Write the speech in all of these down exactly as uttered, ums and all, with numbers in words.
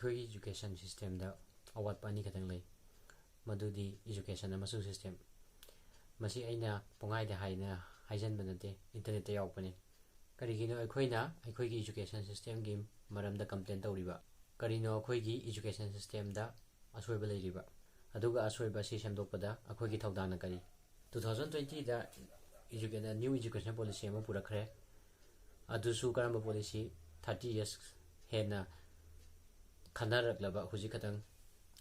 ꯑꯩꯈꯣꯏꯒꯤ education systemꯗ ꯑꯋꯥꯠꯄ ꯑꯅꯤꯈꯛꯇꯪ ꯂꯩ, ꯃꯗꯨꯗꯤ education ꯑꯃꯁꯨꯡ system꯫ ꯃꯁꯤ ꯑꯩꯅ ꯄꯨꯡꯍꯥꯏꯗ ꯍꯥꯏꯅ ꯍꯥꯏꯖꯟꯕ ꯅꯠꯇꯦ, internetꯇ ꯌꯥꯎꯔꯛꯄꯅꯤ꯫ ꯀꯔꯤꯒꯤꯅꯣ ꯑꯩꯈꯣꯏꯅ ꯑꯩꯈꯣꯏꯒꯤ education systemꯒꯤ ꯃꯔꯝꯗ complain ꯇꯧꯔꯤꯕ? ꯀꯔꯤꯅꯣ ꯑꯩꯈꯣꯏꯒꯤ education systemꯗ ꯑꯁꯣꯏꯕ ꯂꯩꯔꯤꯕ? ꯑꯗꯨꯒ ꯑꯁꯣꯏꯕ ꯑꯁꯤ ꯁꯦꯝꯗꯣꯛꯄꯗ ꯑꯩꯈꯣꯏꯒꯤ ꯊꯧꯗꯥꯡꯅ ꯀꯔꯤ? Two thousand twentyꯗ educa- new education policy ꯑꯃ ꯄꯨꯔꯛꯈ꯭ꯔꯦ꯫ ꯑꯗꯨꯁꯨ ꯀꯔꯝꯕ policy? Thirty years ꯍꯦꯟꯅ ꯈꯟꯅꯔꯛꯂꯕ ꯍꯧꯖꯤꯛ ꯈꯛꯇꯪ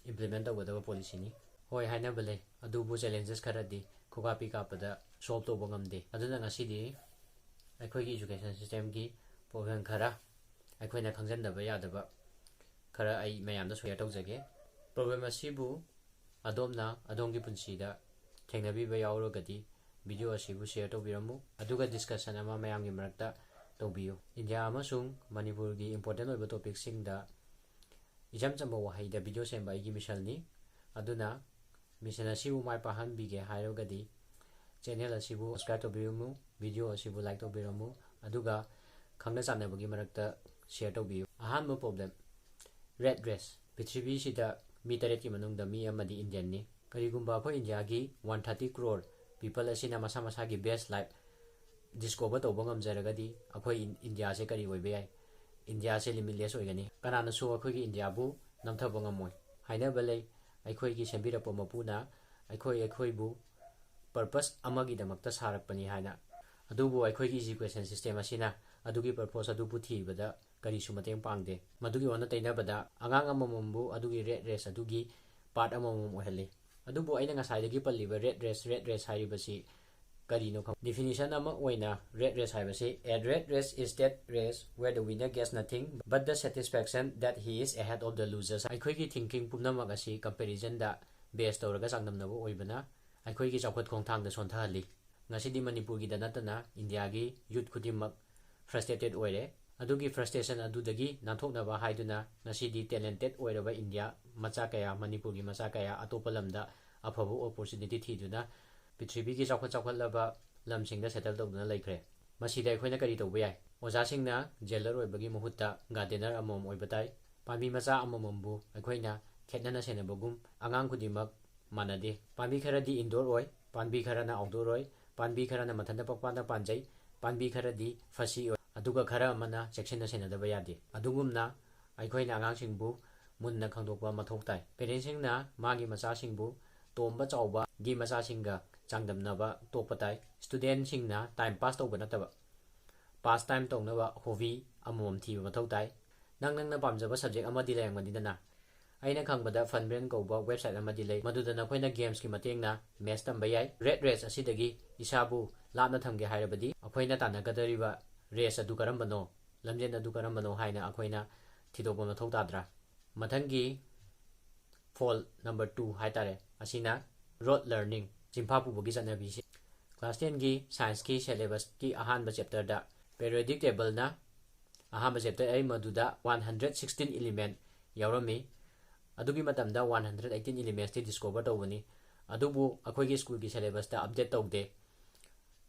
implement ꯇꯧꯒꯗꯕ policyꯅꯤ꯫ ꯍꯣꯏ, ꯍꯥꯏꯅꯕ ꯂꯩ, ꯑꯗꯨꯕꯨ challenges ꯈꯔꯗꯤ ꯈꯨꯒꯥꯄꯤ ꯀꯥꯞꯄꯗ solve ꯇꯧꯕ ꯉꯝꯗꯦ꯫ ꯑꯗꯨꯅ ꯉꯁꯤꯗꯤ ꯑꯩꯈꯣꯏꯒꯤ education systemꯒꯤ problem ꯈꯔ, ꯑꯩꯈꯣꯏꯅ ꯈꯪꯖꯟꯗꯕ ꯌꯥꯗꯕ ꯈꯔ ꯑꯩ ꯃꯌꯥꯝꯗ share ꯇꯧꯖꯒꯦ꯫ Problem ꯑꯁꯤꯕꯨ ꯑꯗꯣꯝꯅ ꯑꯗꯣꯝꯒꯤ ꯄꯨꯟꯁꯤꯗ ꯊꯦꯡꯅꯕꯤꯕ ꯌꯥꯎꯔꯒꯗꯤ video ꯑꯁꯤꯕꯨ share ꯇꯧꯕꯤꯔꯝꯃꯨ, ꯑꯗꯨꯒ discussion ꯑꯃ ꯃꯌꯥꯝꯒꯤ ꯃꯔꯛꯇ ꯇꯧꯕꯤꯌꯨ꯫ ꯏꯟꯗꯤꯌꯥ ꯑꯃꯁꯨꯡ ꯃꯅꯤꯄꯨꯔꯒꯤ important ꯑꯣꯏꯕ topicꯁꯤꯡꯗ ꯏꯆꯝ ꯆꯝꯕ ꯋꯥꯍꯩꯗ video ꯁꯦꯝꯕ ꯑꯩꯒꯤ missionꯅꯤ꯫ ꯑꯗꯨꯅ mission ꯑꯁꯤꯕꯨ ꯃꯥꯏ ꯄꯥꯛꯍꯟꯕꯤꯒꯦ ꯍꯥꯏꯔꯒꯗꯤ channel ꯑꯁꯤꯕꯨ subscribe ꯇꯧꯕꯤꯔꯝꯃꯨ, video ꯑꯁꯤꯕꯨ like ꯇꯧꯕꯤꯔꯝꯃꯨ, ꯑꯗꯨꯒ ꯈꯪꯅ ꯆꯥꯟꯅꯕꯒꯤ ꯃꯔꯛꯇ share ꯇꯧꯕꯤꯌꯨ꯫ ꯑꯍꯥꯟꯕ problem, rat race꯫ ꯄ꯭ꯔꯤꯊꯤꯕꯤꯁꯤꯗ ꯃꯤ ꯇꯔꯦꯠꯀꯤ ꯃꯅꯨꯡꯗ ꯃꯤ ꯑꯃꯗꯤ Indianꯅꯤ꯫ ꯀꯔꯤꯒꯨꯝꯕ ꯑꯩꯈꯣꯏ ꯏꯟꯗꯤꯌꯥꯒꯤ one thirty crore people ꯑꯁꯤꯅ ꯃꯁꯥ ꯃꯁꯥꯒꯤ best life discover ꯇꯧꯕ ꯉꯝꯖꯔꯒꯗꯤ ꯑꯩꯈꯣꯏ ꯏꯟ- ꯏꯟꯗꯤꯌꯥꯁꯦ ꯀꯔꯤ ꯑꯣꯏꯕ ꯌꯥꯏ? ꯏꯟꯗꯤꯌꯥꯁꯦ limitless ꯑꯣꯏꯒꯅꯤ꯫ ꯀꯅꯥꯅꯁꯨ ꯑꯩꯈꯣꯏꯒꯤ ꯏꯟꯗꯤꯌꯥꯕꯨ ꯅꯝꯊꯕ ꯉꯝꯃꯣꯏ꯫ ꯍꯥꯏꯅꯕ ꯂꯩ, ꯑꯩꯈꯣꯏꯒꯤ ꯁꯦꯝꯕꯤꯔꯛꯄ ꯃꯄꯨꯅ ꯑꯩꯈꯣꯏ ꯑꯩꯈꯣꯏꯕꯨ purpose ꯑꯃꯒꯤꯗꯃꯛꯇ ꯁꯥꯔꯛꯄꯅꯤ ꯍꯥꯏꯅ꯫ ꯑꯗꯨꯕꯨ ꯑꯩꯈꯣꯏꯒꯤ education system ꯑꯁꯤꯅ ꯑꯗꯨꯒꯤ purpose ꯑꯗꯨꯕꯨ ꯊꯤꯕꯗ ꯀꯔꯤꯁꯨ ꯃꯇꯦꯡ ꯄꯥꯡꯗꯦ꯫ ꯃꯗꯨꯒꯤ ꯑꯣꯟꯅ ꯇꯩꯅꯕꯗ ꯑꯉꯥꯡ ꯑꯃꯃꯝꯕꯨ ꯑꯗꯨꯒꯤ rat race ꯑꯗꯨꯒꯤ part ꯑꯃꯃꯝ ꯑꯣꯏꯍꯜꯂꯤ꯫ ꯑꯗꯨꯕꯨ ꯑꯩꯅ ꯉꯁꯥꯏꯗꯒꯤ ꯄꯜꯂꯤꯕ rat race, rat race ꯍꯥꯏꯔꯤꯕꯁꯤ ꯀꯔꯤꯅꯣ ꯈꯪ-, definition ꯑꯃ ꯑꯣꯏꯅ rat race ꯍꯥꯏꯕꯁꯤ, "A rat race is that race where the winner gets nothing but the satisfaction that he is ahead of the losers." ꯑꯩꯈꯣꯏꯒꯤ thinking ꯄꯨꯝꯅꯃꯛ ꯑꯁꯤ comparisonꯗ base ꯇꯧꯔꯒ ꯆꯥꯡꯗꯝꯅꯕ ꯑꯣꯏꯕꯅ ꯑꯩꯈꯣꯏꯒꯤ ꯆꯥꯎꯈꯠ ꯈꯣꯡꯊꯥꯡꯗ ꯁꯣꯟꯊꯍꯜꯂꯤ꯫ ꯉꯁꯤꯗꯤ ꯃꯅꯤꯄꯨꯔꯒꯤꯗ ꯅꯠꯇꯅ ꯏꯟꯗꯤꯌꯥꯒꯤ youth ꯈꯨꯗꯤꯡꯃꯛ frustrated ꯑꯣꯏꯔꯦ꯫ ꯑꯗꯨꯒꯤ frustration ꯑꯗꯨꯗꯒꯤ ꯅꯥꯟꯊꯣꯛꯅꯕ ꯍꯥꯏꯗꯨꯅ ꯉꯁꯤꯗꯤ talented ꯑꯣꯏꯔꯕ ꯏꯟꯗꯤꯌꯥ ꯃꯆꯥ ꯀꯌꯥ, ꯃꯅꯤꯄꯨꯔꯒꯤ ꯃꯆꯥ ꯀꯌꯥ ꯑꯇꯣꯞꯄ ꯂꯝꯗ ꯑꯐꯕ opportunity ꯊꯤꯗꯨꯅ ꯄ꯭ꯔꯤꯊꯤꯕꯤꯒꯤ ꯆꯥꯎꯈꯠ ꯆꯥꯎꯈꯠꯂꯕ ꯂꯝꯁꯤꯡꯗ settle ꯇꯧꯗꯨꯅ ꯂꯩꯈ꯭ꯔꯦ꯫ ꯃꯁꯤꯗ ꯑꯩꯈꯣꯏꯅ ꯀꯔꯤ ꯇꯧꯕ ꯌꯥꯏ? ꯑꯣꯖꯥꯁꯤꯡꯅ jailer ꯑꯣꯏꯕꯒꯤ ꯃꯍꯨꯠꯇ gardener ꯑꯃꯃꯝ ꯑꯣꯏꯕ ꯇꯥꯏ꯫ ꯄꯥꯝꯕꯤ ꯃꯆꯥ ꯑꯃꯃꯝꯕꯨ ꯑꯩꯈꯣꯏꯅ ꯈꯦꯠꯅꯅ ꯁꯦꯟꯅꯕꯒꯨꯝ, ꯑꯉꯥꯡ ꯈꯨꯗꯤꯡꯃꯛ ꯃꯥꯟꯅꯗꯦ꯫ ꯄꯥꯝꯕꯤ ꯈꯔꯗꯤ indoor ꯑꯣꯏ, ꯄꯥꯝꯕꯤ ꯈꯔꯅ outdoor ꯑꯣꯏ, ꯄꯥꯝꯕꯤ ꯈꯔꯅ ꯃꯊꯟꯇ ꯄꯪꯄꯥꯟꯗ ꯄꯥꯟꯖꯩ, ꯄꯥꯝꯕꯤ ꯈꯔꯗꯤ fussy ꯑꯣꯏ, ꯑꯗꯨꯒ ꯈꯔ ꯑꯃꯅ ꯆꯦꯛꯁꯤꯟꯅ ꯁꯦꯟꯅꯗꯕ ꯌꯥꯗꯦ꯫ ꯑꯗꯨꯒꯨꯝꯅ ꯑꯩꯈꯣꯏꯅ ꯑꯉꯥꯡꯁꯤꯡꯕꯨ ꯃꯨꯟꯅ ꯈꯪꯗꯣꯛꯄ ꯃꯊꯧ ꯇꯥꯏ꯫ Parentꯁꯤꯡꯅ ꯃꯥꯒꯤ ꯃꯆꯥꯁꯤꯡꯕꯨ ꯇꯣꯝꯕ ꯆꯥꯎꯕꯒꯤ ꯃꯆꯥꯁꯤꯡꯒ ꯆꯥꯡꯗꯝꯅꯕ ꯇꯣꯛꯄ ꯇꯥꯏ꯫ Studentꯁꯤꯡꯅ time pass ꯇꯧꯕ ꯅꯠꯇꯕ, pass time ꯇꯧꯅꯕ hobby ꯑꯃꯃꯝ ꯊꯤꯕ ꯃꯊꯧ ꯇꯥꯏ꯫ ꯅꯪ ꯅꯪꯅ ꯄꯥꯝꯖꯕ subject ꯑꯃꯗꯤ ꯂꯩꯔꯝꯒꯅꯤꯗꯅ꯫ ꯑꯩꯅ ꯈꯪꯕꯗ Funbrain ꯀꯧꯕ website ꯑꯃꯗꯤ ꯂꯩ, ꯃꯗꯨꯗ ꯅꯈꯣꯏꯅ gamesꯀꯤ ꯃꯇꯦꯡꯅ maths ꯇꯝꯕ ꯌꯥꯏ꯫ Rat race ꯑꯁꯤꯗꯒꯤ ꯏꯁꯥꯕꯨ ꯂꯥꯞꯅ ꯊꯝꯒꯦ ꯍꯥꯏꯔꯕꯗꯤ ꯑꯩꯈꯣꯏꯅ ꯇꯥꯟꯅꯒꯗꯧꯔꯤꯕ race ꯑꯗꯨ ꯀꯔꯝꯕꯅꯣ, ꯂꯝꯖꯦꯟ ꯑꯗꯨ ꯀꯔꯝꯕꯅꯣ ꯍꯥꯏꯅ ꯑꯩꯈꯣꯏꯅ ꯊꯤꯗꯣꯛꯄ ꯃꯊꯧ ꯇꯥꯗ꯭ꯔꯥ? ꯃꯊꯪꯒꯤ fall number two ꯍꯥꯏꯇꯥꯔꯦ, ꯑꯁꯤꯅ rote learning, ꯆꯤꯟꯐꯥ ꯄꯨꯕꯒꯤ ꯆꯠꯅꯕꯤꯁꯤ꯫ Class tenꯒꯤ scienceꯀꯤ syllabusꯀꯤ ꯑꯍꯥꯟꯕ chapterꯗ periodic tableꯅ ꯑꯍꯥꯟꯕ chapter ꯑꯩ ꯃꯗꯨꯗ one hundred sixteen element ꯌꯥꯎꯔꯝꯃꯤ꯫ ꯑꯗꯨꯒꯤ ꯃꯇꯝꯗ one hundred eighteen elementsꯇꯤ discover ꯇꯧꯕꯅꯤ, ꯑꯗꯨꯕꯨ ꯑꯩꯈꯣꯏꯒꯤ schoolꯒꯤ syllabusꯇ update ꯇꯧꯗꯦ꯫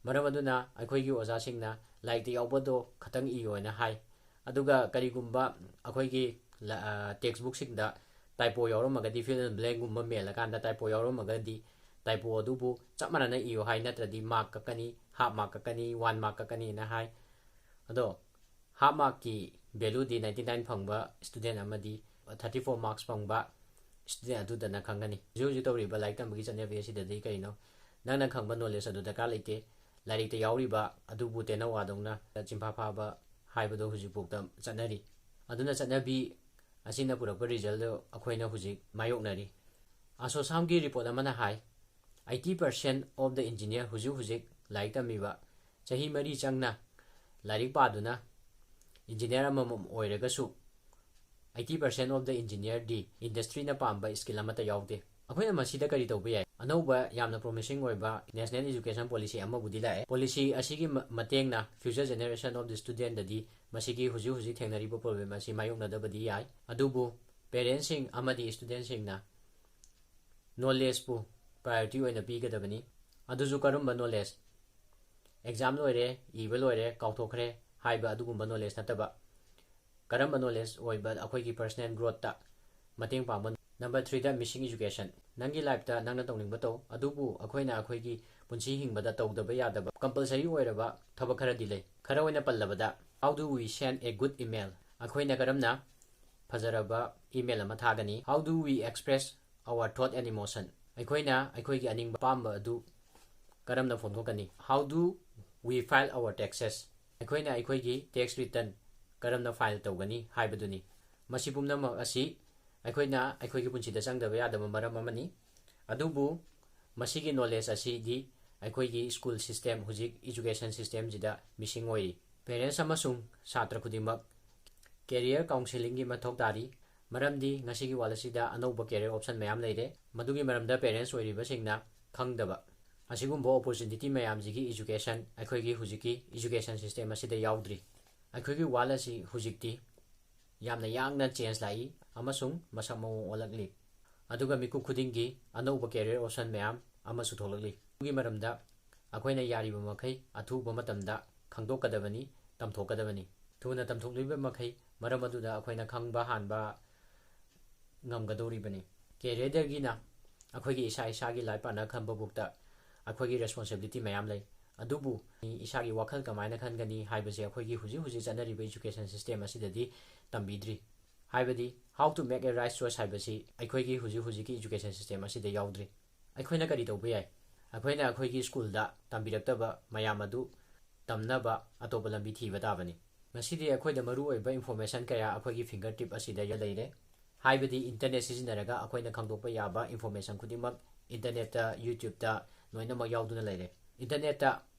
ꯃꯔꯝ ꯑꯗꯨꯅ ꯑꯩꯈꯣꯏꯒꯤ ꯑꯣꯖꯥꯁꯤꯡꯅ ꯂꯥꯏꯔꯤꯛꯇ ꯌꯥꯎꯕꯗꯣ ꯈꯇꯪ ꯏꯌꯣꯅ ꯍꯥꯏ꯫ ꯑꯗꯨꯒ ꯀꯔꯤꯒꯨꯝꯕ ꯑꯩꯈꯣꯏꯒꯤ ꯂ-, ꯑ, textbookꯁꯤꯡꯗ typo ꯌꯥꯎꯔꯝꯃꯒꯗꯤ, fill in blankꯒꯨꯝꯕ ꯃꯦꯜꯂꯀꯥꯟꯗ typo ꯌꯥꯎꯔꯝꯃꯒꯗꯤ, typo ꯑꯗꯨꯕꯨ ꯆꯞ ꯃꯥꯟꯅꯅ ꯏꯌꯣ ꯍꯥꯏ, ꯅꯠꯇ꯭ꯔꯗꯤ mark ꯀꯛꯀꯅꯤ, half mark ꯀꯛꯀꯅꯤ, one mark ꯀꯛꯀꯅꯤꯅ ꯍꯥꯏ꯫ ꯑꯗꯣ half markꯀꯤ valueꯗꯤ ninety nine ꯐꯪꯕ student ꯑꯃꯗꯤ thirty four marks ꯐꯪꯕ student ꯑꯗꯨꯗꯅ ꯈꯪꯒꯅꯤ꯫ ꯍꯧꯖꯤꯛ ꯍꯧꯖꯤꯛ ꯇꯧꯔꯤꯕ ꯂꯥꯏꯔꯤꯛ ꯇꯝꯕꯒꯤ ꯆꯠꯅꯕꯤ ꯑꯁꯤꯗꯗꯤ ꯀꯔꯤꯅꯣ? ꯅꯪꯅ ꯈꯪꯕ knowledge ꯑꯗꯨ ꯗꯔꯀꯥꯔ ꯂꯩꯇꯦ꯫ ꯂꯥꯏꯔꯤꯛꯇ ꯌꯥꯎꯔꯤꯕ ꯑꯗꯨꯕꯨ ꯇꯦꯅꯋꯥꯗꯧꯅ ꯆꯤꯟꯐꯥ ꯐꯥꯕ ꯍꯥꯏꯕꯗꯣ ꯍꯧꯖꯤꯛꯐꯥꯎꯗ ꯆꯠꯅꯔꯤ꯫ ꯑꯗꯨꯅ ꯆꯠꯅꯕꯤ ꯑꯁꯤꯅ ꯄꯨꯔꯛꯄ resultꯗꯣ ꯑꯩꯈꯣꯏꯅ ꯍꯧꯖꯤꯛ ꯃꯥꯌꯣꯛꯅꯔꯤ꯫ ꯑꯁꯣꯁꯥꯝꯒꯤ report ꯑꯃꯅ ꯍꯥꯏ, eighty percent of the engineer, ꯍꯧꯖꯤꯛ ꯍꯧꯖꯤꯛ ꯂꯥꯏꯔꯤꯛ ꯇꯝꯃꯤꯕ, ꯆꯍꯤ ꯃꯔꯤ ꯆꯪꯅ ꯂꯥꯏꯔꯤꯛ ꯄꯥꯗꯨꯅ engineer ꯑꯃꯃꯝ ꯑꯣꯏꯔꯒꯁꯨ, eighty percent of the engineerꯗꯤ industryꯅ ꯄꯥꯝꯕ skill ꯑꯃꯠꯇ ꯌꯥꯎꯗꯦ꯫ ꯑꯩꯈꯣꯏꯅ ꯃꯁꯤꯗ ꯀꯔꯤ ꯇꯧꯕ ꯌꯥꯏ? ꯑꯅꯧꯕ ꯌꯥꯝꯅ promising ꯑꯣꯏꯕ National Education Policy ꯑꯃꯕꯨꯗꯤ ꯂꯥꯛꯑꯦ꯫ Policy ꯑꯁꯤꯒꯤ ꯃ-, ꯃꯇꯦꯡꯅ future generation of the studentꯗꯗꯤ ꯃꯁꯤꯒꯤ ꯍꯧꯖꯤꯛ ꯍꯧꯖꯤꯛ ꯊꯦꯡꯅꯔꯤꯕ problem ꯑꯁꯤ ꯃꯥꯌꯣꯛꯅꯗꯕꯗꯤ ꯌꯥꯏ꯫ ꯑꯗꯨꯕꯨ parentsꯁꯤꯡ ꯑꯃꯗꯤ studentꯁꯤꯡꯅ knowledgeꯄꯨ priority ꯑꯣꯏꯅ ꯄꯤꯒꯗꯕꯅꯤ꯫ ꯑꯗꯨꯁꯨ ꯀꯔꯝꯕ knowledge? Exam ꯂꯣꯏꯔꯦ, ꯏꯕ ꯂꯣꯏꯔꯦ, ꯀꯥꯎꯊꯣꯛꯈ꯭ꯔꯦ ꯍꯥꯏꯕ ꯑꯗꯨꯒꯨꯝꯕ knowledge ꯅꯠꯇꯕ, ꯀꯔꯝꯕ ꯅꯣꯂꯦꯖ ꯑꯣꯏꯕ ꯑꯩꯈꯣꯏꯒꯤ ꯄꯔꯁꯅꯦꯜ ꯒ꯭ꯔꯣꯠꯇ ꯃꯇꯦꯡ ꯄꯥꯡꯕ? ꯅꯝꯕꯔ ꯊ꯭ꯔꯤꯗ, ꯃꯤꯁꯤꯡ ꯏꯖꯨꯀꯦꯁꯟ꯫ ꯅꯪꯒꯤ ꯂꯥꯏꯐꯇ ꯅꯪꯅ ꯇꯧꯅꯤꯡꯕ ꯇꯧ, ꯑꯗꯨꯕꯨ ꯑꯩꯈꯣꯏꯅ ꯑꯩꯈꯣꯏꯒꯤ ꯄꯨꯟꯁꯤ ꯍꯤꯡꯕꯗ ꯇꯧꯗꯕ ꯌꯥꯗꯕ ꯀꯝꯄꯜꯁꯔꯤ ꯑꯣꯏꯔꯕ ꯊꯕꯛ ꯈꯔꯗꯤ ꯂꯩ꯫ ꯈꯔ ꯑꯣꯏꯅ ꯄꯜꯂꯕꯗ, how do we send a good email? ꯑꯩꯈꯣꯏꯅ ꯀꯔꯝꯅ ꯐꯖꯔꯕ ꯏꯃꯦꯜ ꯑꯃ ꯊꯥꯒꯅꯤ? How do we express our thought and emotion? ꯑꯩꯈꯣꯏꯅ ꯑꯩꯈꯣꯏꯒꯤ ꯑꯅꯤꯡꯕ ꯑꯄꯥꯝꯕ ꯑꯗꯨ ꯀꯔꯝꯅ ꯐꯣꯡꯗꯣꯛꯀꯅꯤ? How do we file our taxes? ꯑꯩꯈꯣꯏꯅ ꯑꯩꯈꯣꯏꯒꯤ ꯇꯦꯛꯁ ꯔꯤꯇꯔꯟ ꯀꯔꯝꯅ ꯐꯥꯏꯜ ꯇꯧꯒꯅꯤ ꯍꯥꯏꯕꯗꯨꯅꯤ꯫ ꯃꯁꯤ ꯄꯨꯝꯅꯃꯛ ꯑꯁꯤ ꯑꯩꯈꯣꯏꯅ ꯑꯩꯈꯣꯏꯒꯤ ꯄꯨꯟꯁꯤꯗ ꯆꯪꯗꯕ ꯌꯥꯗꯕ ꯃꯔꯝ ꯑꯃꯅꯤ꯫ ꯑꯗꯨꯕꯨ ꯃꯁꯤꯒꯤ ꯅꯣꯂꯦꯖ ꯑꯁꯤꯗꯤ ꯑꯩꯈꯣꯏꯒꯤ ꯁ꯭ꯀꯨꯜ ꯁꯤꯁꯇꯦꯝ, ꯍꯧꯖꯤꯛ ꯏꯖꯨꯀꯦꯁꯟ ꯁꯤꯁꯇꯦꯝꯁꯤꯗ ꯃꯤꯁꯤꯡ ꯑꯣꯏꯔꯤ꯫ ꯄꯦꯔꯦꯟꯁ ꯑꯃꯁꯨꯡ ꯁꯥꯇ꯭ꯔ ꯈꯨꯗꯤꯡꯃꯛ ꯀꯦꯔꯤꯌꯔ ꯀꯥꯎꯟꯁꯦꯂꯤꯡꯒꯤ ꯃꯊꯧ ꯇꯥꯔꯤ, ꯃꯔꯝꯗꯤ ꯉꯁꯤꯒꯤ ꯋꯥꯔꯜ ꯑꯁꯤꯗ ꯑꯅꯧꯕ ꯀꯦꯔꯤꯌꯔ ꯑꯣꯞꯁꯟ ꯃꯌꯥꯝ ꯂꯩꯔꯦ꯫ ꯃꯗꯨꯒꯤ ꯃꯔꯝꯗ ꯄꯦꯔꯦꯟꯁ ꯑꯣꯏꯔꯤꯕꯁꯤꯡꯅ ꯈꯪꯗꯕ ꯑꯁꯤꯒꯨꯝꯕ ꯑꯣꯄꯣꯔꯆꯨꯅꯤꯇꯤ ꯃꯌꯥꯝꯁꯤꯒꯤ ꯏꯖꯨꯀꯦꯁꯟ ꯑꯩꯈꯣꯏꯒꯤ ꯍꯧꯖꯤꯛꯀꯤ ꯏꯖꯨꯀꯦꯁꯟ ꯁꯤꯁꯇꯦꯝ ꯑꯁꯤꯗ ꯌꯥꯎꯗ꯭ꯔꯤ꯫ ꯑꯩꯈꯣꯏꯒꯤ ꯋꯥꯔꯜ ꯑꯁꯤ ꯍꯧꯖꯤꯛꯇꯤ ꯌꯥꯝꯅ ꯌꯥꯡꯅ ꯆꯦꯟꯖ ꯂꯥꯛꯏ ꯑꯃꯁꯨꯡ ꯃꯁꯛ ꯃꯑꯣꯡ ꯑꯣꯜꯂꯛꯂꯤ꯫ ꯑꯗꯨꯒ ꯃꯤꯀꯨꯞ ꯈꯨꯗꯤꯡꯒꯤ ꯑꯅꯧꯕ ꯀꯦꯔꯤꯌꯔ ꯑꯣꯞꯁꯟ ꯃꯌꯥꯝ ꯑꯃꯁꯨ ꯊꯣꯛꯂꯛꯂꯤ꯫ ꯑꯗꯨꯒꯤ ꯃꯔꯝꯗ ꯑꯩꯈꯣꯏꯅ ꯌꯥꯔꯤꯕ ꯃꯈꯩ ꯑꯊꯨꯕ ꯃꯇꯝꯗ ꯈꯪꯗꯣꯛꯀꯗꯕꯅꯤ, ꯇꯝꯊꯣꯛꯀꯗꯕꯅꯤ꯫ ꯊꯨꯅ ꯇꯝꯊꯣꯛꯂꯤꯕ ꯃꯈꯩ ꯃꯔꯝ ꯑꯗꯨꯗ ꯑꯩꯈꯣꯏꯅ ꯈꯪꯕ ꯍꯥꯟꯕ ꯉꯝꯒꯗꯧꯔꯤꯕꯅꯤ꯫ ꯀꯦꯔꯤꯌꯔꯗꯒꯤꯅ ꯑꯩꯈꯣꯏꯒꯤ ꯏꯁꯥ ꯏꯁꯥꯒꯤ ꯂꯥꯏꯔꯤꯛ ꯄꯥꯅ ꯈꯟꯕ ꯐꯥꯎꯗ ꯑꯩꯈꯣꯏꯒꯤ ꯔꯦꯁꯄꯣꯟꯁꯤꯕꯤꯂꯤꯇꯤ ꯃꯌꯥꯝ ꯂꯩ꯫ ꯑꯗꯨꯕꯨ ꯏꯁꯥꯒꯤ ꯋꯥꯈꯜ ꯀꯃꯥꯏꯅ ꯈꯟꯒꯅꯤ ꯍꯥꯏꯕꯁꯦ ꯑꯩꯈꯣꯏꯒꯤ ꯍꯧꯖꯤꯛ ꯍꯧꯖꯤꯛ ꯆꯠꯅꯔꯤꯕ ꯏꯖꯨꯀꯦꯁꯟ ꯁꯤꯁꯇꯦꯝ ꯑꯁꯤꯗꯗꯤ ꯇꯝꯕꯤꯗ꯭ꯔꯤ꯫ ꯍꯥꯏꯕꯗꯤ, how to make a right choice ꯍꯥꯏꯕꯁꯤ ꯑꯩꯈꯣꯏꯒꯤ ꯍꯧꯖꯤꯛ ꯍꯧꯖꯤꯛꯀꯤ ꯏꯖꯨꯀꯦꯁꯟ ꯁꯤꯁꯇꯦꯝ ꯑꯁꯤꯗ ꯌꯥꯎꯗ꯭ꯔꯤ꯫ ꯑꯩꯈꯣꯏꯅ ꯀꯔꯤ ꯇꯧꯕ ꯌꯥꯏ? ꯑꯩꯈꯣꯏꯅ ꯑꯩꯈꯣꯏꯒꯤ ꯁ꯭ꯀꯨꯜꯗ ꯇꯝꯕꯤꯔꯛꯇꯕ ꯃꯌꯥꯝ ꯑꯗꯨ ꯇꯝꯅꯕ ꯑꯇꯣꯞꯄ ꯂꯝꯕꯤ ꯊꯤꯕ ꯇꯥꯕꯅꯤ꯫ ꯉꯁꯤꯗꯤ ꯑꯩꯈꯣꯏꯗ ꯃꯔꯨꯑꯣꯏꯕ ꯏꯟꯐꯣꯔꯃꯦꯁꯟ ꯀꯌꯥ ꯑꯩꯈꯣꯏꯒꯤ ꯐꯤꯡꯒꯔ ꯇꯤꯞ ꯑꯁꯤꯗ ꯂꯩꯔꯦ꯫ ꯍꯥꯏꯕꯗꯤ, ꯏꯟꯇꯔꯅꯦꯠ ꯁꯤꯖꯤꯟꯅꯔꯒ ꯑꯩꯈꯣꯏꯅ ꯈꯪꯗꯣꯛꯄ ꯌꯥꯕ ꯏꯟꯐꯣꯔꯃꯦꯁꯟ ꯈꯨꯗꯤꯡꯃꯛ ꯏꯟꯇꯔꯅꯦꯠꯇ, ꯌꯨꯇ꯭ꯌꯨꯕꯇ ꯂꯣꯏꯅꯃꯛ ꯌꯥꯎꯗꯨꯅ ꯂꯩꯔꯦ꯫ ꯏꯟꯇꯔꯅꯦꯠꯇ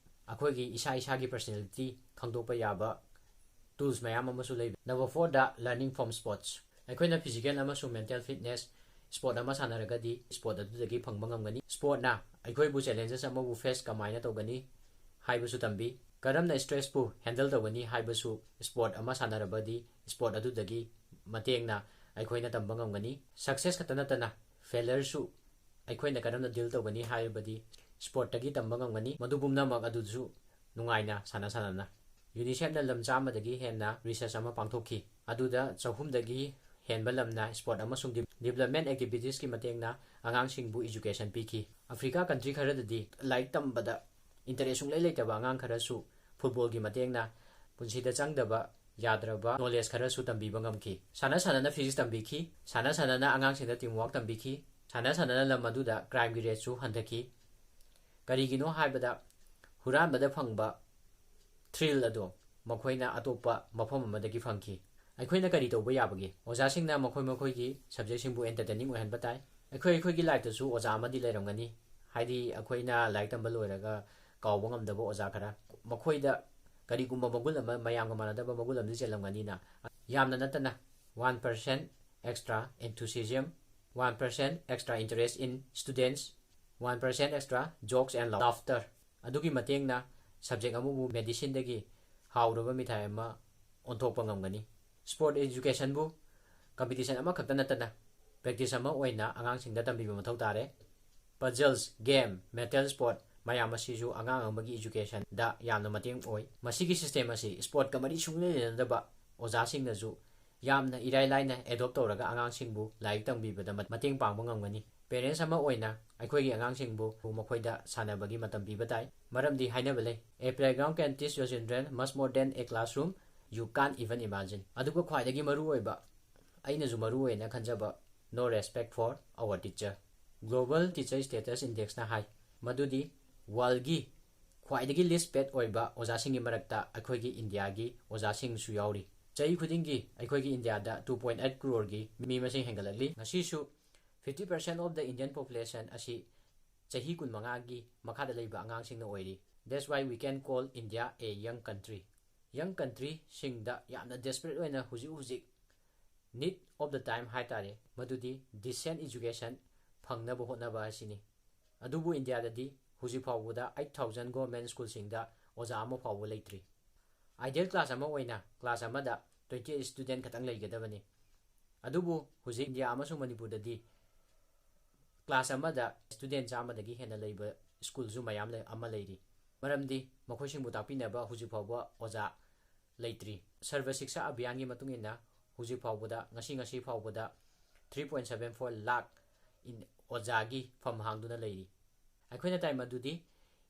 ꯑꯩꯈꯣꯏꯒꯤ ꯏꯁꯥ ꯏꯁꯥꯒꯤ ꯄꯔꯁꯅꯦꯂꯤꯇꯤ ꯈꯪꯗꯣꯛꯄ ꯌꯥꯕ ꯇꯨꯜꯁ ꯃꯌꯥꯝ ꯑꯃꯁꯨ ꯂꯩꯕ꯫ ꯅꯝꯕꯔ ꯐꯣꯔꯗ, learning from sports꯫ ꯑꯩꯈꯣꯏꯅ ꯐꯤꯖꯤꯀꯦꯜ ꯑꯃꯁꯨꯡ ꯃꯦꯟꯇꯦꯜ ꯐꯤꯠꯅꯦꯁ, ꯁ꯭ꯄꯣꯔꯠ ꯑꯃ ꯁꯥꯟꯅꯔꯒꯗꯤ ꯁ꯭ꯄꯣꯔꯠ ꯑꯗꯨꯗꯒꯤ ꯐꯪꯕ ꯉꯝꯒꯅꯤ꯫ ꯁ꯭ꯄꯣꯔꯠꯅ ꯑꯩꯈꯣꯏꯕꯨ ꯆꯦꯂꯦꯟꯖꯦꯁ ꯑꯃꯕꯨ ꯐꯦꯁ ꯀꯃꯥꯏꯅ ꯇꯧꯒꯅꯤ ꯍꯥꯏꯕꯁꯨ ꯇꯝꯕꯤ꯫ ꯀꯔꯝꯅ ꯁ꯭ꯇ꯭ꯔꯦꯁꯄꯨ ꯍꯦꯟꯗꯜ ꯇꯧꯒꯅꯤ ꯍꯥꯏꯕꯁꯨ ꯁ꯭ꯄꯣꯔꯠ ꯑꯃ ꯁꯥꯟꯅꯔꯕꯗꯤ ꯁ꯭ꯄꯣꯔꯠ ꯑꯗꯨꯗꯒꯤ ꯃꯇꯦꯡꯅ ꯑꯩꯈꯣꯏꯅ ꯇꯝꯕ ꯉꯝꯒꯅꯤ꯫ ꯁꯛꯁꯦꯁ ꯈꯛꯇ ꯅꯠꯇꯅ ꯐꯦꯂꯔꯁꯨ ꯑꯩꯈꯣꯏꯅ ꯀꯔꯝꯅ ꯗꯤꯜ ꯇꯧꯒꯅꯤ ꯍꯥꯏꯕꯗꯤ ꯁ꯭ꯄꯣꯔꯠꯇꯒꯤ ꯇꯝꯕ ꯉꯝꯒꯅꯤ꯫ ꯃꯗꯨ ꯄꯨꯝꯅꯃꯛ ꯑꯗꯨꯁꯨ ꯅꯨꯡꯉꯥꯏꯅ ꯁꯥꯟꯅ ꯁꯥꯟꯅꯅ꯫ UNICEFꯅ ꯂꯝ ꯆꯥꯝꯃꯗꯒꯤ ꯍꯦꯟꯅ research ꯑꯃ ꯄꯥꯡꯊꯣꯛꯈꯤ꯫ ꯑꯗꯨꯗ ꯆꯍꯨꯝꯗꯒꯤ ꯍꯦꯟꯕ ꯂꯝꯅ sport ꯑꯃꯁꯨꯡ development activitiesꯀꯤ ꯃꯇꯦꯡꯅ ꯑꯉꯥꯡꯁꯤꯡꯕꯨ education ꯄꯤꯈꯤ꯫ Africa country ꯈꯔꯗꯗꯤ ꯂꯥꯏꯔꯤꯛ ꯇꯝꯕꯗ interest ꯁꯨꯡꯂꯩ ꯂꯩꯇꯕ ꯑꯉꯥꯡ ꯈꯔꯁꯨ footballꯒꯤ ꯃꯇꯦꯡꯅ ꯄꯨꯟꯁꯤꯗ ꯆꯪꯗꯕ ꯌꯥꯗ꯭ꯔꯕ knowledge ꯈꯔꯁꯨ ꯇꯝꯕꯤꯕ ꯉꯝꯈꯤ꯫ ꯁꯥꯟꯅ ꯁꯥꯟꯅꯅ physics ꯇꯝꯕꯤꯈꯤ꯫ ꯁꯥꯟꯅ ꯁꯥꯟꯅꯅ ꯑꯉꯥꯡꯁꯤꯡꯗ teamwork ꯇꯝꯕꯤꯈꯤ꯫ ꯁꯥꯟꯅ ꯁꯥꯟꯅꯅ ꯂꯝ ꯑꯗꯨꯗ crimeꯒꯤ rateꯁꯨ ꯍꯟꯊꯈꯤ꯫ ꯀꯔꯤꯒꯤꯅꯣ ꯍꯥꯏꯕꯗ ꯍꯨꯔꯥꯟꯕꯗ ꯐꯪꯕ thrill ꯑꯗꯣ ꯃꯈꯣꯏꯅ ꯑꯇꯣꯞꯄ ꯃꯐꯝ ꯑꯃꯗꯒꯤ ꯐꯪꯈꯤ꯫ ꯑꯩꯈꯣꯏꯅ ꯀꯔꯤ ꯇꯧꯕ ꯌꯥꯕꯒꯦ? ꯑꯣꯖꯥꯁꯤꯡꯅ ꯃꯈꯣꯏ ꯃꯈꯣꯏꯒꯤ subjectꯁꯤꯡꯕꯨ entertaining ꯑꯣꯏꯍꯟꯕ ꯇꯥꯏ꯫ ꯑꯩꯈꯣꯏ ꯑꯩꯈꯣꯏꯒꯤ lifeꯇꯁꯨ ꯑꯣꯖꯥ ꯑꯃꯗꯤ ꯂꯩꯔꯝꯒꯅꯤ꯫ ꯍꯥꯏꯗꯤ ꯑꯩꯈꯣꯏꯅ ꯂꯥꯏꯔꯤꯛ ꯇꯝꯕ ꯂꯣꯏꯔꯒ ꯀꯥꯎꯕ ꯉꯝꯗꯕ ꯑꯣꯖꯥ ꯈꯔ꯫ ꯃꯈꯣꯏꯗ ꯀꯔꯤꯒꯨꯝꯕ ꯃꯒꯨꯟ ꯑꯃ, ꯃꯌꯥꯝꯒ ꯃꯥꯟꯅꯗꯕ ꯃꯒꯨꯟ ꯑꯃꯗꯤ ꯆꯦꯜꯂꯝꯒꯅꯤꯅ꯫ ꯌꯥꯝꯅ ꯅꯠꯇꯅ one percent extra enthusiasm, one percent extra interest in students, one percent extra jokes and laughter꯫ ꯑꯗꯨꯒꯤ ꯃꯇꯦꯡꯅ subject ꯑꯃꯕꯨ medicineꯗꯒꯤ ꯍꯥꯎꯔꯕ ꯃꯤꯊꯥꯏ ꯑꯃ ꯑꯣꯟꯊꯣꯛꯄ ꯉꯝꯒꯅꯤ꯫ Sport educationꯕꯨ competition ꯑꯃꯈꯛꯇ ꯅꯠꯇꯅ practice ꯑꯃ ꯑꯣꯏꯅ ꯑꯉꯥꯡꯁꯤꯡꯗ ꯇꯝꯕꯤꯕ ꯃꯊꯧ ꯇꯥꯔꯦ꯫ Puzzles, game, mental sport ꯃꯌꯥꯝ ꯑꯁꯤꯁꯨ ꯑꯉꯥꯡ ꯑꯃꯒꯤ educationꯗ ꯌꯥꯝꯅ ꯃꯇꯦꯡ ꯑꯣꯏ꯫ ꯃꯁꯤꯒꯤ system ꯑꯁꯤ sportꯀ ꯃꯔꯤ ꯁꯨꯡꯂꯩ ꯂꯩꯅꯗꯕ ꯑꯣꯖꯥꯁꯤꯡꯅꯁꯨ ꯌꯥꯝꯅ ꯏꯔꯥꯏ ꯂꯥꯏꯅ adopt ꯇꯧꯔꯒ ꯑꯉꯥꯡꯁꯤꯡꯕꯨ ꯂꯥꯏꯔꯤꯛ ꯇꯝꯕꯤꯕꯗ ꯃ-, ꯃꯇꯦꯡ ꯄꯥꯡꯕ ꯉꯝꯒꯅꯤ꯫ Parents ꯑꯃ ꯑꯣꯏꯅ ꯑꯩꯈꯣꯏꯒꯤ ꯑꯉꯥꯡꯁꯤꯡꯕꯨ ꯃꯈꯣꯏꯗ ꯁꯥꯟꯅꯕꯒꯤ ꯃꯇꯝ ꯄꯤꯕ ꯇꯥꯏ꯫ ꯃꯔꯝꯗꯤ ꯍꯥꯏꯅꯕ ꯂꯩ, "A playground can teach your children much more than a classroom you can't even imagine." ꯑꯗꯨꯒ ꯈ꯭ꯋꯥꯏꯗꯒꯤ ꯃꯔꯨꯑꯣꯏꯕ, ꯑꯩꯅꯁꯨ ꯃꯔꯨ ꯑꯣꯏꯅ ꯈꯟꯖꯕ, no respect for our teacher꯫ Global Teacher Status Indexꯅ ꯍꯥꯏ ꯃꯗꯨꯗꯤ worldꯒꯤ ꯈ꯭ꯋꯥꯏꯗꯒꯤ least paid ꯑꯣꯏꯕ ꯑꯣꯖꯥꯁꯤꯡꯒꯤ ꯃꯔꯛꯇ ꯑꯩꯈꯣꯏꯒꯤ ꯏꯟꯗꯤꯌꯥꯒꯤ ꯑꯣꯖꯥꯁꯤꯡꯁꯨ ꯌꯥꯎꯔꯤ꯫ ꯆꯍꯤ ꯈꯨꯗꯤꯡꯒꯤ ꯑꯩꯈꯣꯏꯒꯤ ꯏꯟꯗꯤꯌꯥꯗ two point eight crore ꯒꯤ ꯃꯤ ꯃꯁꯤꯡ ꯍꯦꯟꯒꯠꯂꯛꯂꯤ꯫ ꯉꯁꯤꯁꯨ fifty percent of the Indian population ꯑꯁꯤ ꯆꯍꯤ ꯀꯨꯟꯃꯉꯥꯒꯤ ꯃꯈꯥꯗ ꯂꯩꯕ ꯑꯉꯥꯡꯁꯤꯡꯅ ꯑꯣꯏꯔꯤ꯫ That's why we can call India a young country꯫ Young countryꯁꯤꯡꯗ ꯌꯥꯝꯅ desperate ꯑꯣꯏꯅ ꯍꯧꯖꯤꯛ ꯍꯧꯖꯤꯛ need of the time ꯍꯥꯏ ꯇꯥꯔꯦ, ꯃꯗꯨꯗꯤ decent education ꯐꯪꯅꯕ ꯍꯣꯠꯅꯕ ꯑꯁꯤꯅꯤ꯫ ꯑꯗꯨꯕꯨ ꯏꯟꯗꯤꯌꯥꯗꯗꯤ ꯍꯧꯖꯤꯛ ꯐꯥꯎꯕꯗ eight thousand government schoolꯁꯤꯡꯗ ꯑꯣꯖꯥ ꯑꯃ ꯐꯥꯎꯕ ꯂꯩꯇ꯭ꯔꯤ꯫ Ideal class ꯑꯃ ꯑꯣꯏꯅ class ꯑꯃꯗ twenty eight student ꯈꯛꯇꯪ ꯂꯩꯒꯗꯕꯅꯤ꯫ ꯑꯗꯨꯕꯨ ꯍꯧꯖꯤꯛ ꯏꯟꯗꯤꯌꯥ ꯑꯃꯁꯨꯡ ꯃꯅꯤꯄꯨꯔꯗꯗꯤ class ꯑꯃꯗ student ꯆꯥꯝꯃꯗꯒꯤ ꯍꯦꯟꯅ ꯂꯩꯕ schoolꯁꯨ ꯃꯌꯥꯝ ꯂꯩ, ꯑꯃ ꯂꯩꯔꯤ꯫ ꯃꯔꯝꯗꯤ ꯃꯈꯣꯏꯁꯤꯡꯕꯨ ꯇꯥꯛꯄꯤꯅꯕ ꯍꯧꯖꯤꯛ ꯐꯥꯎꯕ ꯑꯣꯖꯥ ꯂꯩꯇ꯭ꯔꯤ꯫ ꯁꯔꯚ ꯁꯤꯛꯁꯥ ꯑꯚꯤꯌꯥꯟꯒꯤ ꯃꯇꯨꯡ ꯏꯟꯅ ꯍꯧꯖꯤꯛ ꯐꯥꯎꯕꯗ, ꯉꯁꯤ ꯉꯁꯤ ꯐꯥꯎꯕꯗ three point seven four lakh in ꯑꯣꯖꯥꯒꯤ ꯐꯝ ꯍꯥꯡꯗꯨꯅ ꯂꯩꯔꯤ꯫ ꯑꯩꯈꯣꯏꯅ ꯇꯥꯏ ꯃꯗꯨꯗꯤ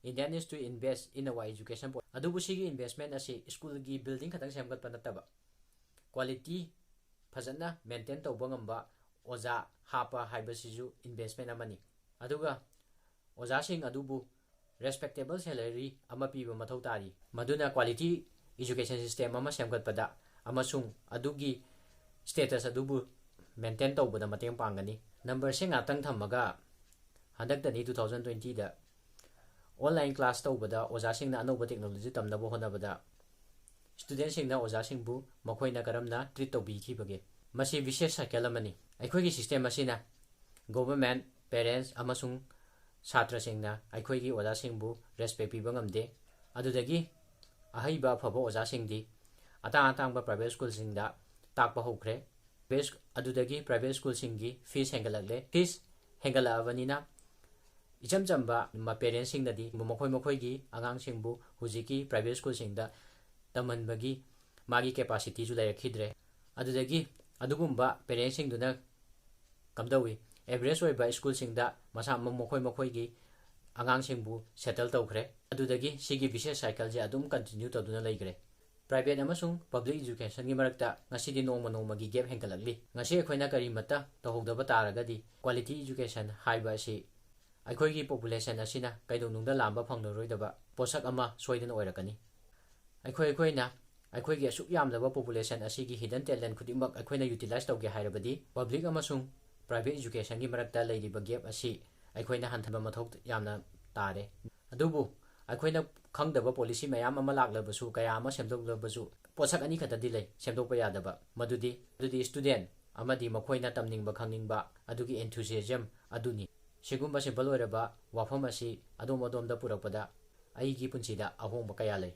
India needs to invest in our education policy꯫ ꯑꯗꯨꯕꯨ ꯁꯤꯒꯤ investment ꯑꯁꯤ ꯁ꯭ꯀꯨꯜꯒꯤ building ꯈꯛꯇꯪ ꯁꯦꯝꯒꯠꯄ ꯅꯠꯇꯕ, quality ꯐꯖꯅ maintain ꯇꯧꯕ ꯉꯝꯕ ꯑꯣꯖꯥ ꯍꯥꯞꯄ ꯍꯥꯏꯕꯁꯤꯁꯨ investment ꯑꯃꯅꯤ꯫ ꯑꯗꯨꯒ ꯑꯣꯖꯥꯁꯤꯡ ꯑꯗꯨꯕꯨ respectable salary ꯑꯃ ꯄꯤꯕ ꯃꯊꯧ ꯇꯥꯔꯤ꯫ ꯃꯗꯨꯅ quality education system ꯑꯃ ꯁꯦꯝꯒꯠꯄꯗ ꯑꯃꯁꯨꯡ ꯑꯗꯨꯒꯤ status ꯑꯗꯨꯕꯨ maintain ꯇꯧꯕꯗ ꯃꯇꯦꯡ ꯄꯥꯡꯒꯅꯤ꯫ Numberꯁꯦ ꯉꯥꯛꯇꯪ ꯊꯝꯃꯒ, ꯍꯟꯗꯛꯇꯅꯤ two thousand twentyꯗ online class ꯇꯧꯕꯗ ꯑꯣꯖꯥꯁꯤꯡꯅ ꯑꯅꯧꯕ technology ꯇꯝꯅꯕ ꯍꯣꯠꯅꯕꯗ studentꯁꯤꯡꯅ ꯑꯣꯖꯥꯁꯤꯡꯕꯨ ꯃꯈꯣꯏꯅ ꯀꯔꯝꯅ treat ꯇꯧꯕꯤꯈꯤꯕꯒꯦ? ꯃꯁꯤ vicious cycle ꯑꯃꯅꯤ꯫ ꯑꯩꯈꯣꯏꯒꯤ system ꯑꯁꯤꯅ government, parents ꯑꯃꯁꯨꯡ ꯁꯥꯇ꯭ꯔꯁꯤꯡꯅ ꯑꯩꯈꯣꯏꯒꯤ ꯑꯣꯖꯥꯁꯤꯡꯕꯨ respect ꯄꯤꯕ ꯉꯝꯗꯦ꯫ ꯑꯗꯨꯗꯒꯤ ꯑꯍꯩꯕ ꯑꯐꯕ ꯑꯣꯖꯥꯁꯤꯡꯗꯤ ꯑꯇꯥꯡ ꯑꯇꯥꯡꯕ private schoolꯁꯤꯡꯗ ꯇꯥꯛꯄ ꯍꯧꯈ꯭ꯔꯦ꯫ Private ꯁ꯭ꯀꯨ-, ꯑꯗꯨꯗꯒꯤ private schoolꯁꯤꯡꯒꯤ fees ꯍꯦꯟꯒꯠꯂꯛꯂꯦ꯫ Fees ꯍꯦꯟꯒꯠꯂꯛꯑꯕꯅꯤꯅ ꯏꯆꯝ ꯆꯝꯕ ꯃ-, parentꯁꯤꯡꯅꯗꯤ ꯃꯈꯣꯏ ꯃꯈꯣꯏꯒꯤ ꯑꯉꯥꯡꯁꯤꯡꯕꯨ ꯍꯧꯖꯤꯛꯀꯤ private schoolꯁꯤꯡꯗ ꯇꯝꯍꯟꯕꯒꯤ ꯃꯥꯒꯤ capacityꯁꯨ ꯂꯩꯔꯛꯈꯤꯗ꯭ꯔꯦ꯫ ꯑꯗꯨꯗꯒꯤ ꯑꯗꯨꯒꯨꯝꯕ parentꯁꯤꯡꯗꯨꯅ ꯀꯝꯗꯧꯏ? Average ꯑꯣꯏꯕ schoolꯁꯤꯡꯗ ꯃꯁꯥ ꯃ-, ꯃꯈꯣꯏ ꯃꯈꯣꯏꯒꯤ ꯑꯉꯥꯡꯁꯤꯡꯕꯨ settle ꯇꯧꯈ꯭ꯔꯦ꯫ ꯑꯗꯨꯗꯒꯤ ꯁꯤꯒꯤ vicious cycleꯁꯦ ꯑꯗꯨꯝ continue ꯇꯧꯗꯨꯅ ꯂꯩꯈ꯭ꯔꯦ꯫ Private ꯑꯃꯁꯨꯡ public educationꯒꯤ ꯃꯔꯛꯇ ꯉꯁꯤꯗꯤ ꯅꯣꯡꯃ ꯅꯣꯡꯃꯒꯤ gap ꯍꯦꯟꯒꯠꯂꯛꯂꯤ꯫ ꯉꯁꯤ ꯑꯩꯈꯣꯏꯅ ꯀꯔꯤꯃꯠꯇ ꯇꯧꯍꯧꯗꯕ ꯇꯥꯔꯒꯗꯤ quality education ꯍꯥꯏꯕ ꯑꯁꯤ ꯑꯩꯈꯣꯏꯒꯤ population ꯑꯁꯤꯅ ꯀꯩꯗꯧꯅꯨꯡꯗ ꯂꯥꯝꯕ ꯐꯪꯂꯔꯣꯏꯗꯕ ꯄꯣꯠꯁꯛ ꯑꯃ ꯁꯣꯏꯗꯅ ꯑꯣꯏꯔꯛꯀꯅꯤ꯫ ꯑꯩꯈꯣꯏ ꯑꯩꯈꯣꯏꯅ ꯑꯩꯈꯣꯏꯒꯤ ꯑꯁꯨꯛ ꯌꯥꯝꯂꯕ population ꯑꯁꯤꯒꯤ hidden talent ꯈꯨꯗꯤꯡꯃꯛ ꯑꯩꯈꯣꯏꯅ utilize ꯇꯧꯒꯦ ꯍꯥꯏꯔꯕꯗꯤ public ꯑꯃꯁꯨꯡ private educationꯒꯤ ꯃꯔꯛꯇ ꯂꯩꯔꯤꯕ gap ꯑꯁꯤ ꯑꯩꯈꯣꯏꯅ ꯍꯟꯊꯕ ꯃꯊꯧ ꯌꯥꯝꯅ ꯇꯥꯔꯦ꯫ ꯑꯗꯨꯕꯨ ꯑꯩꯈꯣꯏꯅ ꯈꯪꯗꯕ policy ꯃꯌꯥꯝ ꯑꯃ ꯂꯥꯛꯂꯕꯁꯨ, ꯀꯌꯥ ꯑꯃ ꯁꯦꯝꯗꯣꯛꯂꯕꯁꯨ, ꯄꯣꯠꯁꯛ ꯑꯅꯤꯈꯛꯇꯗꯤ ꯂꯩ ꯁꯦꯝꯗꯣꯛꯄ ꯌꯥꯗꯕ, ꯃꯗꯨꯗꯤ, ꯑꯗꯨꯗꯤ student ꯑꯃꯗꯤ ꯃꯈꯣꯏꯅ ꯇꯝꯅꯤꯡꯕ ꯈꯪꯅꯤꯡꯕ ꯑꯗꯨꯒꯤ enthusiasm ꯑꯗꯨꯅꯤ꯫ ꯁꯤꯒꯨꯝꯕ simple ꯑꯣꯏꯔꯕ ꯋꯥꯐꯝ ꯑꯁꯤ ꯑꯗꯣꯝ ꯑꯗꯣꯝꯗ ꯄꯨꯔꯛꯄꯗ ꯑꯩꯒꯤ ꯄꯨꯟꯁꯤꯗ ꯑꯍꯣꯡꯕ ꯀꯌꯥ ꯂꯩ꯫